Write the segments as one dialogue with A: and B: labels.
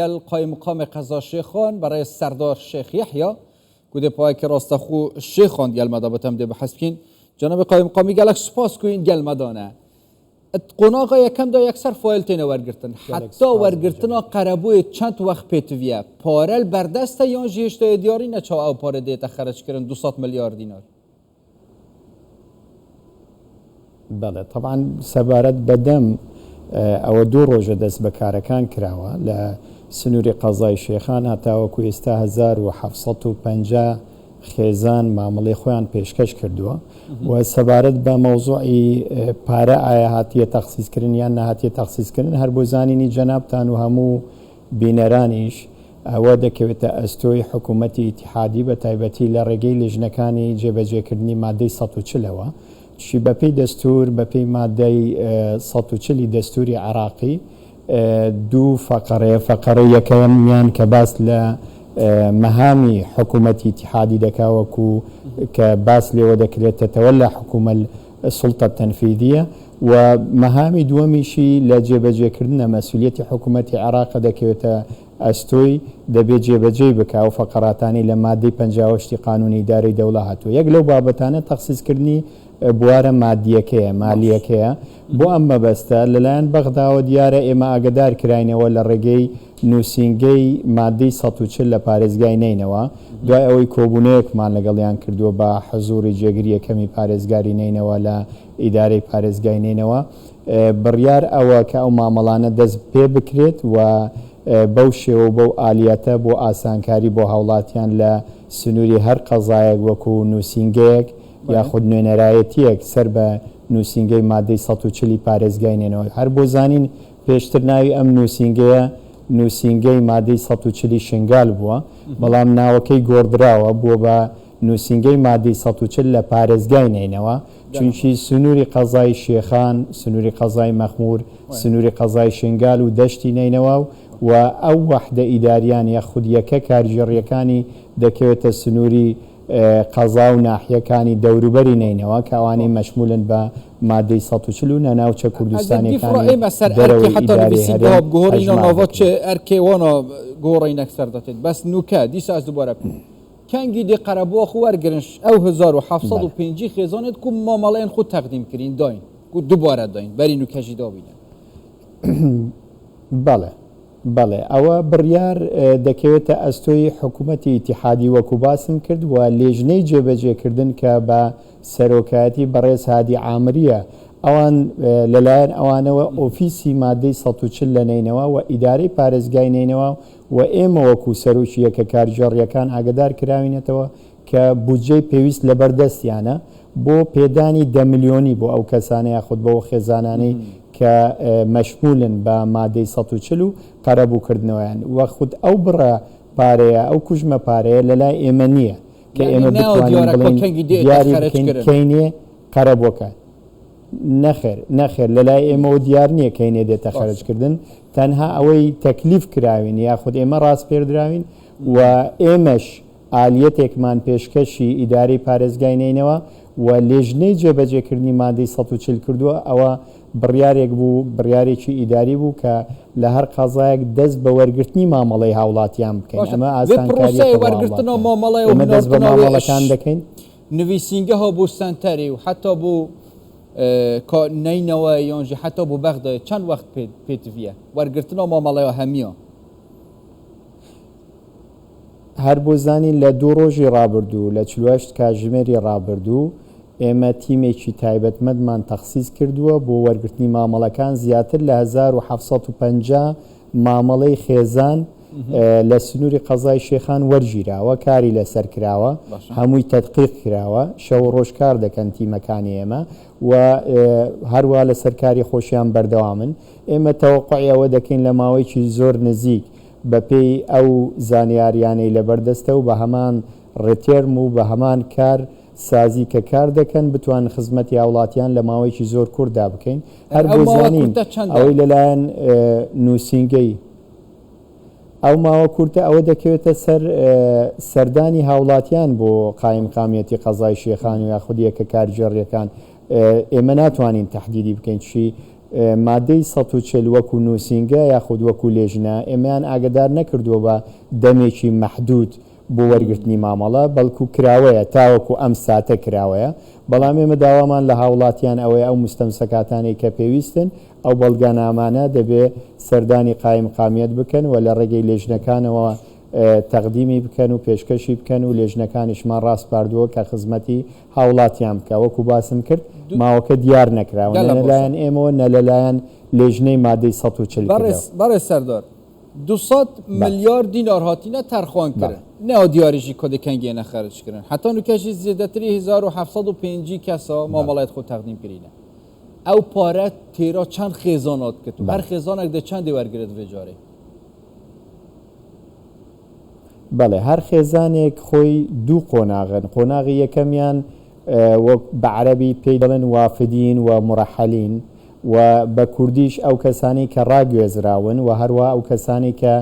A: گەل قایمقامی قەزا شێخان بەڕێز سەردار شێخ یەحیا کو دێ پایەکی ڕاستەخو شێخان گەل مەدا بتەم دێ بەحس بکەین جەنابی قایمقامی گەلەک سوپاس کوین گەل مەدانە قۆناغا یەکەمدا یەکسەر فایل تێنە وەرگرتن
B: گەلەک
A: حتا
B: سوپاس بۆ
A: وەرگرتنا
B: جەنابت.
A: قەرەبووێ چەند وەخت پێتڤیە پارەل بەردەستە یان ژی هێشتاێ دیاری نە چاو ئەو پارە دێتە خەرج کردن 200 ملیار دینار.
B: بەڵێ تەبعەن سەبارەت بە دەم ئەوە دوو ڕۆژە دەست بە کارەکان کراوە لە سنووری قەزای شێخان هەتاوەکو ئێستا 1750 خێزان مامەڵەی خۆیان پێشکەش کردووە و سەبارەت بە مەوزوعی پارە ئایا هاتیە تەخسیسکردن یان نەهاتیە تەخسیسکردن هەر بۆ زانینی جەنابتان و هەموو بینەرانیش ئەوە دەکەوێتە ئەستۆی حکوومەتی ئیتیحادی بە تایبەتی لە ڕێگەی لیژنەکانی جێبەجێکردنی مادەی 140 ەوە چی بەپێی دەستوور بەپێی مادەی 140 ی دەستووری عێراقی دوو فەقەرەیە، فەقەرەی یەکەمیان کە باس لە مەهامی حکوومەتی ئیتیحادی دەکا وەکوو کە باس لێوە دەکرێت تتولى حکوومە السلطە التنفیذیە و مەهامی دووەمیشی لە جێبەجێکردنە مەسئولیەتی حکوومەتی عێراقە دەکەوێتە ئەستۆی دەبێ جێبەجێی بکا ئەو فەقەراتانەی لە مادەی 58 ی قانوونی ئیدارەی دەوڵە هاتووە یەک لەو بابەتانە تەخسیسکردنی بوارە مادییەکەیە، مالییەکەیە، بۆ ئەم مەبەستە لەلایەن بەغداوە دیارە ئێمە ئاگەدار کراینەوە لە ڕێگەی نووسینگەی مادەی 140 لە پارێزگای نەینەوا، دوای ئەوەی کۆبوونەیەکمان لەگەڵیان کردووە بە حزووری جێگری یەکەمی پارێزگاری نەینەوا لە ئیدارەی پارێزگای نەینەوا بڕیار ئەوە کە ئەو مامەڵانە دەست پێ بکرێت و بەو شێوە و بەو ئالیەتە بۆ ئاسانکاری بۆ هاوڵاتیان لە سنووری هەر قەزایەک وەکوو نووسینگەیەک یاخود نوێنەرایەتییەک سەر بە نووسینگەی مادەی 140 ی پارێزگای نەینەوا. هەر بۆ زانین پێشتر ناوی ئەم نووسینگەیە نووسینگەی مادەی 140 ی شنگال بووە، بەڵام ناوەکەی گۆڕدراوە بووە بە نووسینگەی مادەی 140 لە پارێزگای نەینەوا، چونکی سنووری قەزای شێخان، سنووری قەزای مەخموور، سنووری قەزای شنگال و دەشتی نەینەوا و ئەو وەحدە ئیداریان یاخود یەکە کارگێڕییەکانی دەکەوێتە سنووری قەزا و ناحیەکانی دەوروبەری نەینەوا کە ئەوانەی مەشمولن بە مادەی 140 و نە ناوچە کوردستانیەکانی دەرەوەی ئیدارەی هەرێم هەژمار دەکرێن.
A: کەنگی دێ قەرەبووە خو وەرگرن ئەو 1750 خێزانێت کو مامەڵەیان خو تەقدیم کرین داین کو دووبارە داین بەری نوکەژی دابینە.
B: بەڵێ بەڵێ ئەوە بڕیار دەکەوێتە ئەستۆی حکوومەتی ئیتیحادی وەکو باسم کرد و لێژنەی جێبەجێکردن کە بە سەرۆکایەتی بەڕێز هادی عامرییە ئەوان لەلایەن ئەوانەوە ئۆفیسی مادەی 140 لە نەینەوا و ئیدارەی پارێزگای نەینەوا و ئێمە وەکو سەرۆکی یەکە کارگێڕییەکان ئاگەدار کراوینەتەوە کە بودجەی پێویست لەبەر دەستیانە بۆ پێدانی دە ملیۆنی بۆ ئەو کەسانە یاخود بەو خێزانانەی کە مەشمولن بە مادەی 140 و قەرەبوو کردنەوەیان و خود ئەو بڕە پارەیە ئەو کوژمە پارەیە لەلای ئێمە نییە کە
A: یعنی
B: ئێمە
A: ناوە
B: بتوانین
A: دیارە کۆ
B: بڵێین
A: کەنگی دێتە
B: دیاری
A: خەرج
B: بکەین
A: کردن.
B: کەینێ قەرەبووەکە. نەخێر نەخێر لەلای ئێمەوە دیار نییە کەینێ دێتە
A: باشە.
B: خەرجکردن تەنها ئەوەی تەکلیف کراوین یاخود ئێمە ڕاسپێردراوین و ئێمەش ئالیەتێکمان پێشکەشی ئیدارەی پارێزگای نەینەوا و لێژنەی جێبەجێکردنی مادەی 140 کردووە، ئەوە بڕیارێک بوو، بڕیارێکی ئیداری بوو کە لە هەر قەزایەک دەست بە وەرگرتنی مامەڵەی هاوڵاتیان بکەین،
A: باشە
B: ئەمە
A: وێ
B: ئاسانکارییەکە
A: پرۆسەی
B: بۆ
A: وەرگرتنا
B: هاوڵاتیان،
A: مامەڵەی و
B: ئێمە دەست بە
A: هناردنا وێ
B: مامەڵەکان دەکەین.
A: نویسینگەها بۆ سەنتەرێ و حەتا بۆ کا نەینەوە یانژی حەتا بۆ بەغدایێ چەند وەخت پێتڤیە وەرگرتنا مامەڵەیا هەمیە؟
B: هەر بۆ زانین لە دوو ڕۆژی ڕابردوو لە 48 کاتژمێری ڕابردوو ئێمە تیمێکی تایبەتمەندمان تەخسیس کردووە بۆ وەرگرتنی مامەڵەکان زیاتر لە 1750 مامەڵەی خێزان لە سنووری قەزای شێخان وەرگیراوە کاری لەسەر کراوە هەمووی تەدقیق کراوە شەو و ڕۆژ کار دەکەن تیمەکانی ئێمە و هەروا لەسەر کاری خۆشیان بەردەوامن ئێمە تەوەقوعی ئەوە دەکەین لە ماوەیەکی زۆر نزیک بەپێی ئەو زانیاریانەی لەبەردەستە و بە هەمان ڕێتێرم و بە هەمان کار سازی کە کار دەکەن بتوانن خزمەتی هاوڵاتیان لە ماوەیەکی زۆر کورتدا بکەین. هەر
A: ئەو
B: بۆ
A: ماوە
B: زانین
A: کورتە چەندە؟
B: ئەوەی لەلایەن نووسینگەی ئەو ماوە کورتە ئەوە دەکەوێتە سەر سەردانی هاوڵاتیان بۆ قایمقامیەتی قەزای شێخان و یاخود یەکە کارگێڕییەکان ئێمە ناتوانین تەحدیدی بکەین چی. مادەی 140 وەکو نووسینگە یاخود وەکو لێژنە ئێمەیان ئاگەدار نەکردووە بە دەمێکی مەحدود بۆ وەرگرتنی مامەڵە، بەڵکو کراوەیە تاوەکو ئەم ساتە کراوەیە، بەڵام ئێمە داوامان لە هاوڵاتیان ئەوەیە ئەو موستەمسەکاتانەی کە پێویستن ئەو بەڵگەنامانە دەبێ سەردانی قایمقامیەت بکەن و لە ڕێگەی لێژنەکانەوە تەقدیمی بکەن و پێشکەشی بکەن و لێژنەکانیشمان ڕاسپاردووە کە خزمەتی هاوڵاتیان بکا، وەکو باسم کرد ماوەکە دیار نەکراوە نە لەلایەن ئێمەوە نە لەلایەن لێژنەی مادەی 140 کردەوە.
A: بەڕێز سەردار، 200 ملیار دینار هاتینە تەرخان کرن، نادیارە ژی کە دێ کەنگێ خەرج کرن، حەتا نوکە ژی زێدەتری 1750 کەسا مامەڵەت خو تەقدیم کرینە. ئەو پارە تێرا چەند خێزانات کرد و هەر خێزانێک دە چەندی وەرگرت ڤێ جارێ؟
B: بەڵێ، هەر خێزانێک خۆی دوو قۆناغن، قۆناغی یەکەمیان وەک بە عەرەبی پێی دەڵێن وافدین و مورەحەلین و بە کوردیش ئەو کەسانەی کە ڕاگوێزراون و هەروەها ئەو کەسانەی کە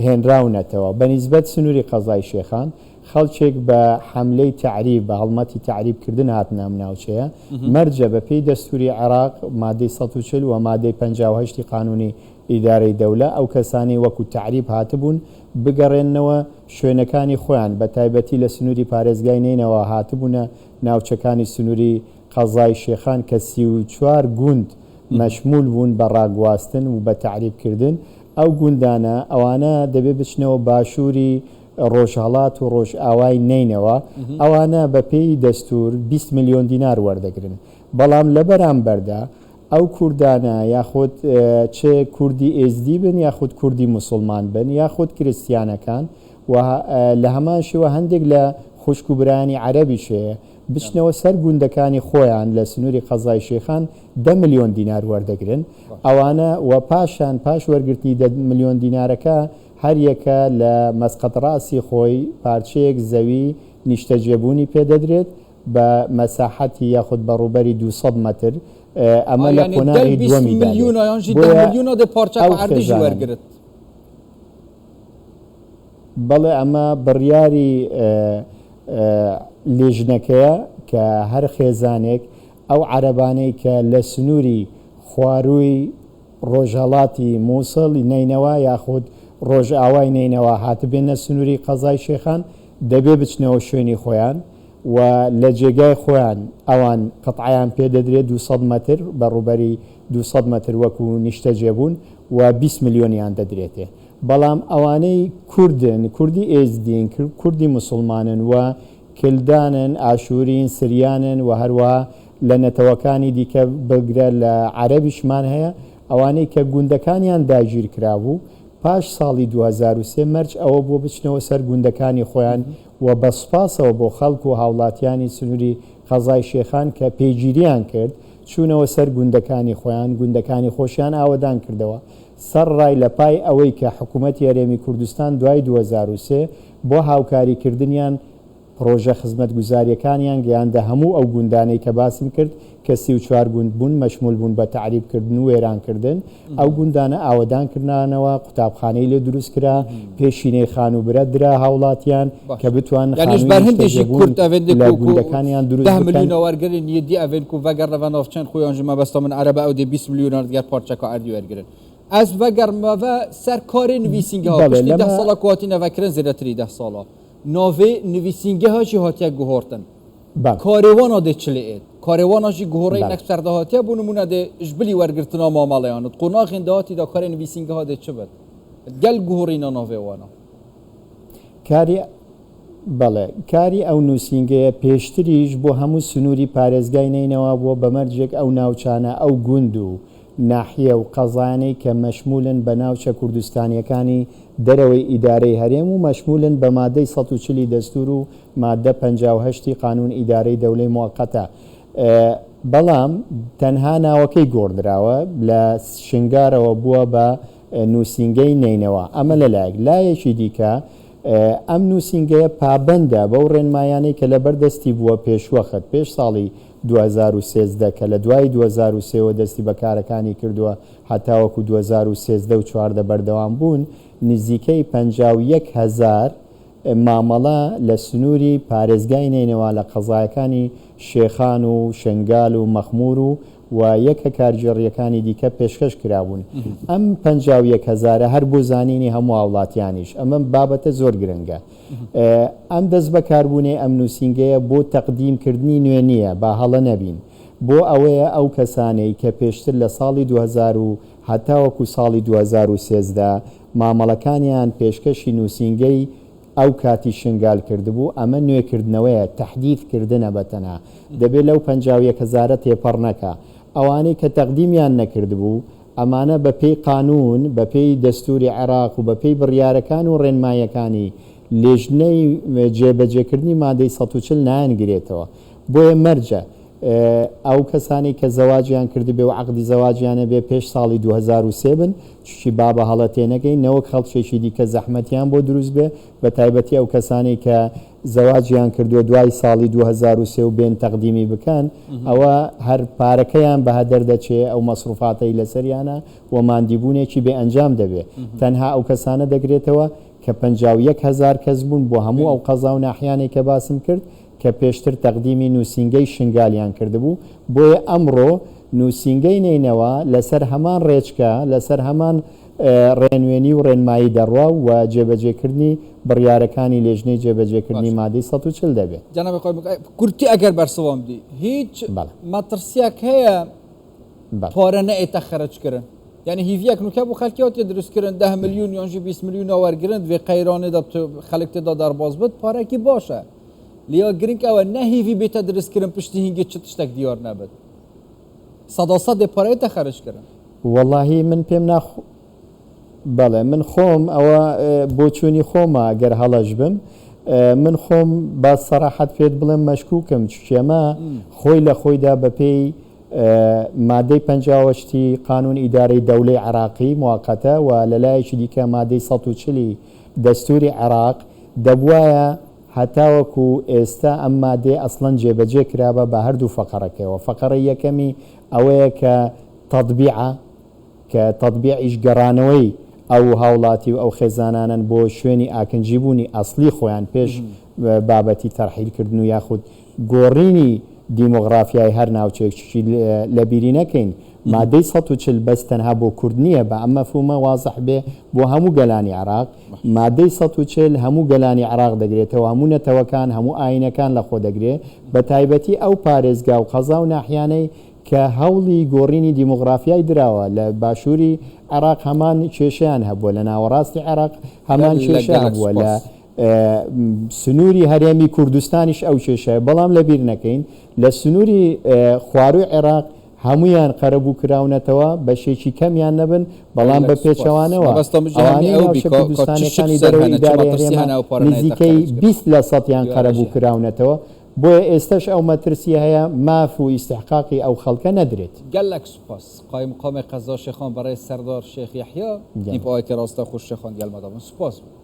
B: هێنراونەتەوە. بە نیسبەت سنووری قەزای شێخان خەڵکێک بە حەملەی تەعریب، بە هەڵمەتی تەعریب کردن هاتنە ئەم ناوچەیە. مەرجە بە پێی دەستووری عێراق مادەی 140 و مادەی 58 ی قانوونی ئیدارەی دەولە ئەو کەسانەی وەکوو تەعریب هاتبوون بگەڕێننەوە شوێنەکانی خۆیان، بە تایبەتی لە سنووری پارێزگای نەینەوا هاتبوونە ناوچەکانی سنووری قەزای شێخان کە 34 گوند مەشموول بوون بە ڕاگواستن و بە تەعریب کردن ئەو گوندانە، ئەوانە دەبێ بچنەوە باشووری ڕۆژهەڵات و ڕۆژئاوای نەینەوا، ئەوانە بە پێی دەستوور 20 ملیۆن دینار وەردەگرن، بەڵام لە بەرامبەردا ئەو کوردانە یاخود چ کوردی ئێزدی بن یاخود کوردی موسڵمان بن یاخود کریستیانەکان و لە هەمان شێوە هەندێک لە خوشک و برایانی عەرەبیش هەیە بچنەوە سەر گوندەکانی خۆیان لە سنووری قەزای شێخان 10 ملیۆن دینار وەردەگرن ئەوانە و پاشان پاش وەرگرتنی 10 ملیۆن دینارەکە هەریەکە لە مەسقەت ڕاسی خۆی پارچەیەک زەوی نیشتەجێبوونی پێدەدرێت بە مەساحەتی یاخود بە ڕووبەری 200 مەتر، ئەمە لە
A: یانی دەل
B: قۆناغی
A: 20
B: دووەمیدا دێت،
A: ملیۆنا یان ژی 10
B: بۆیە
A: ملیۆنا دێ پارچەکە
B: ئەو
A: عەردی ژی
B: خێزانانە.
A: وەرگرت.
B: بەڵێ ئەمە بڕیاری لیژنەکەیە کە هەر خێزانێک ئەو عەرەبانەی کە لە سنووری خوارووی ڕۆژهەڵاتی مووسڵ، نەینەوا یاخود ڕۆژئاوای نەینەوا هاتبێنە سنووری قەزای شێخان دەبێ بچنەوە شوێنی خۆیان و لە جێگای خۆیان ئەوان قەتعەیان پێ دەدرێ 200 مەتر بە ڕووبەری 200 مەتر وەکو نیشتەجێبوون و 20 ملیۆنیان دەدرێتێ. بەڵام ئەوانەی کوردن، کوردی ئێزدین، کوردی موسڵمانن و کلدانن، ئاشوورین، سریانن و هەروەها لە نەتەوەکانی دیکە بگرە لە عەرەبیشمان هەیە، ئەوانەی کە گوندەکانیان داگیر کرابوو پاش ساڵی 2003 مەرج ئەوە بووە بچنەوە سەر گوندەکانی خۆیان و بە سوپاسەوە بۆ خەڵک و هاوڵاتیانی سنووری قەزای شێخان کە پێگیریان کرد چوونەوە سەر گوندەکانی خۆیان، گوندەکانی خۆشیان ئاوەدان کردەوە. سەرڕای لە پای ئەوەی کە حکوومەتی هەرێمی کوردستان دوای 2003 بۆ هاوکاری کردنیان پڕۆژە خزمەتگوزارییەکانیان گەیاندە هەموو ئەو گوندانەی کە باسم کرد کە 34 گوند بوون مەشموول بوون بە تەعریب کردن و وێران کردن ئەو گوندانە ئاوەدان کرانەوە قوتابخانەی لێ دروست کرا پێشینەی خانووبرە درا هاوڵاتیان کە
A: باشە
B: بتوانن
A: یانیش
B: خانووی
A: بەرهندێ ژی
B: نیشتەجێبوون
A: کورد ئەڤێن دێ
B: لە
A: کو کو
B: گوندەکانیان دروست
A: 10
B: بکەن.
A: ملیۆنا وەرگرن یە دی ئەڤێن کو ڤەگەرنەڤە ناوچەن خۆیان ژی مەبەستا من عەرەبە ئەو دێ 20 ملیۆنا دگەر پارچەکە عەردی وەرگرن. ئەز ڤەگەرمەڤە سەر کارێ نویسینگەها
B: بەڵێ
A: پشتی 10
B: لەمە
A: ساڵە کو هاتینە ڤەکرن زێدەتری 10 ساڵە ناڤێ نویسینگەها ژی هاتیە گوهۆرتن.
B: بەڵێ.
A: کارێ وانا دێ چ لێ ئێت؟ کارێ وانا ژی گوهۆڕەی
B: بەڵێ.
A: نەک سەردە هاتیە بۆ نموونە دێ ژ بلی وەرگرتنا مامەڵەیان و قۆناغێن داهاتی دا کارێ نویسینگەها دێ چ بێت؟ گەل گوهۆڕینا ناڤێ وانا.
B: کاری بەڵێ کاری ئەو نووسینگەیە پێشتریش بۆ هەموو سنووری پارێزگای نەینەوا بووە بە مەرجێک ئەو ناوچانە ئەو گوند و ناحیە و قەزایانەی کە مەشموولن بە ناوچە کوردستانییەکانی دەرەوەی ئیدارەی هەرێم و مەشموولن بە مادەی 140 ی دەستوور و مادە 58 ی قانوون ئیدارەی دەولەی موەقەتە بەڵام تەنها ناوەکەی گۆڕدراوە لە شنگارەوە بووە بە نووسینگەی نەینەوا. ئەمە لە لایەک. لایەکی دیکە ئەم نووسینگەیە پابەندە بەو ڕێنمایانەی کە لەبەر دەستی بووە پێشوەخت، پێش ساڵی 2013 کە لە دوای 2003 وە دەستی بە کارەکانی کردووە هەتاوەکو 2013 و 14 بەردەوام بوون، نزیکەی 51 هەزار مامەڵە لە سنووری پارێزگای نەینەوا لە قەزایەکانی شێخان و شنگال و مەخموور و و یەکە کارگێڕییەکانی دیکە پێشکەش کرابوون. ئەم 51 هەزارە هەر بۆ زانینی هەموو هاوڵاتیانیش ئەمە بابەتە زۆر گرنگە. ئەم دەستبەکاربوونەی ئەم نووسینگەیە بۆ تەقدیم کردنی نوێ نییە، با هەڵە نەبین. بۆ ئەوەیە ئەو کەسانەی کە پێشتر لە ساڵی 2000 و هەتاوەکو ساڵی 2013 مامەڵەکانیان پێشکەشی نووسینگەی ئەو کاتی شنگال کردبوو، ئەمە نوێ کردنەوەیە، تەحدیث کردنە بە تەنها. دەبێ لەو 51 هەزارە تێپەڕ نەکا. ئەوانەی کە تەقدیمیان نەکردبوو، ئەمانە بە پێی قانوون، بە پێی دەستووری عێراق و بە پێی بڕیارەکان و ڕێنماییەکانی لێژنەی جێبەجێکردنی مادەی 140 نایانگرێتەوە. بۆیە مەرجە ئەو کەسانەی کە زەواجیان کردبێ و عەقدی زەواجیان هەبێ پێش ساڵی 2003 بن، چونکی با بە هەڵە تێنەگەین نەوەک خەڵکێکی دیکە زەحمەتیان بۆ دروست بێ، بە تایبەتی ئەو کەسانەی کە زەواجیان کردووە دوای ساڵی 2003 و بێن تەقدیمی بکەن، ئەوە هەر پارەکەیان بە هەدەر دەچێ، ئەو مەسروفاتەی لەسەریانە و ماندیبوونێکی بێ ئەنجام دەبێ. تەنها ئەو کەسانە دەگرێتەوە کە 51 هەزار کەس بوون بۆ هەموو ئەو قەزا و ناحیانەی کە باسم کرد کە پێشتر تەقدیمی نووسینگەی شنگالیان کردبوو، بۆیە ئەمڕۆ نووسینگەی نەینەوا لەسەر هەمان ڕێچکە، لەسەر هەمان ڕێنوێنی و ڕێنمایی دەڕوا و جێبەجێکردنی بڕیارەکانی لێژنەی جێبەجێکردنی مادەی 140 دەبێ.
A: جەنابی قایمقام کورتی ئەگەر بەرسڤام بدی هیچ مەترسیەک هەیە پارە نەئێتە خەرج کردن؟ یعنی هیڤیەک نوکە بۆ خەلکی هاتیە دروست کردن 10 میلیون یان ژی 20 میلیون وەرگرن دوێ قەیرانێ دا خەلک تێدا دەرباز بێت پارەکی باشە لیا گرنگ ئەوە نە هیڤی بێتە دروست کردن پشتی هینگێ چ تشتێک دیار نەبێت سەدا سەد دێ پارەیەتە خەرج کردن.
B: وەڵاهی من پێم ناخ بەڵێ من خۆم ئەوە بۆچوونی خۆمە گەر هەڵەش بم من خۆم بە سەراحەت پێت بڵێم مەشکوکم چونکی ئەمە خۆی لە خۆیدا بەپێی مادەی 58 ی قانون ئیدارەی دەولەی عێراقی موقتە و لە لایەکی دیکە مادەی 140 ی دەستوری عێراق دەبوایە هەتاوەکو ئێستا ئەم مادەیە ئەسڵەن جێبەجێ کرابا بە هەردوو فەقەڕەکەیەوە فەقەڕەی یەکەمی ئەوەیە کە تەتبیعە کە تەتبیعیش گەڕانەوەی ئەو هاوڵاتی و ئەو خێزانانەن بۆ شوێنی ئاکنجی بوونی ئەسڵی خۆیان پێش بابەتی تەرحیل کردن و یاخود گۆڕینی دیمۆغڕافیای هەر ناوچەیەک چونکی لەبیری نەکەین مادەی 140 بەس تەنها بۆ کورد نییە با ئەم مەفهومە وازح بێ بۆ هەموو گەلانی عێراق مادەی 140 هەموو گەلانی عێراق دەگرێتەوە هەموو نەتەوەکان هەموو ئایینەکان لەخۆ دەگرێ بەتایبەتی ئەو پارێزگا و قەزا و ناحیانەی کە هەوڵی گۆڕینی دیمۆغرافیای دراوە، لە باشووری عێراق هەمان کێشەیان هەبووە، لە ناوەڕاستی عێراق هەمان کێشە هەبووە، لە سنووری هەرێمی کوردستانیش ئەو کێشەیە، بەڵام لەبیر نەکەین لە سنووری خوارووی عێراق هەموویان قەرەبوو کراونەتەوە، بەشێکی کەمیان نەبن، بەڵام بە پێچەوانەوە ئەوانەی ناوچە کوردستانییەکانی دەرەوەی ئیدارەی هەرێمە نزیکەی 20 لە سەدیان قەرەبوو کراونەتەوە، بۆیە ئێستەش ئەو مەترسیە هەیە ماف و ئیستحقاقی ئەو خەڵکە نەدرێت.
A: گەلەک سوپاس قایمقامێ قەزا شێخان بەڕێز سەردار شێخ یەحیا نیپ ئایکە ڕاستە خوش شێخان گەلمەدا بن سوپاس بوو.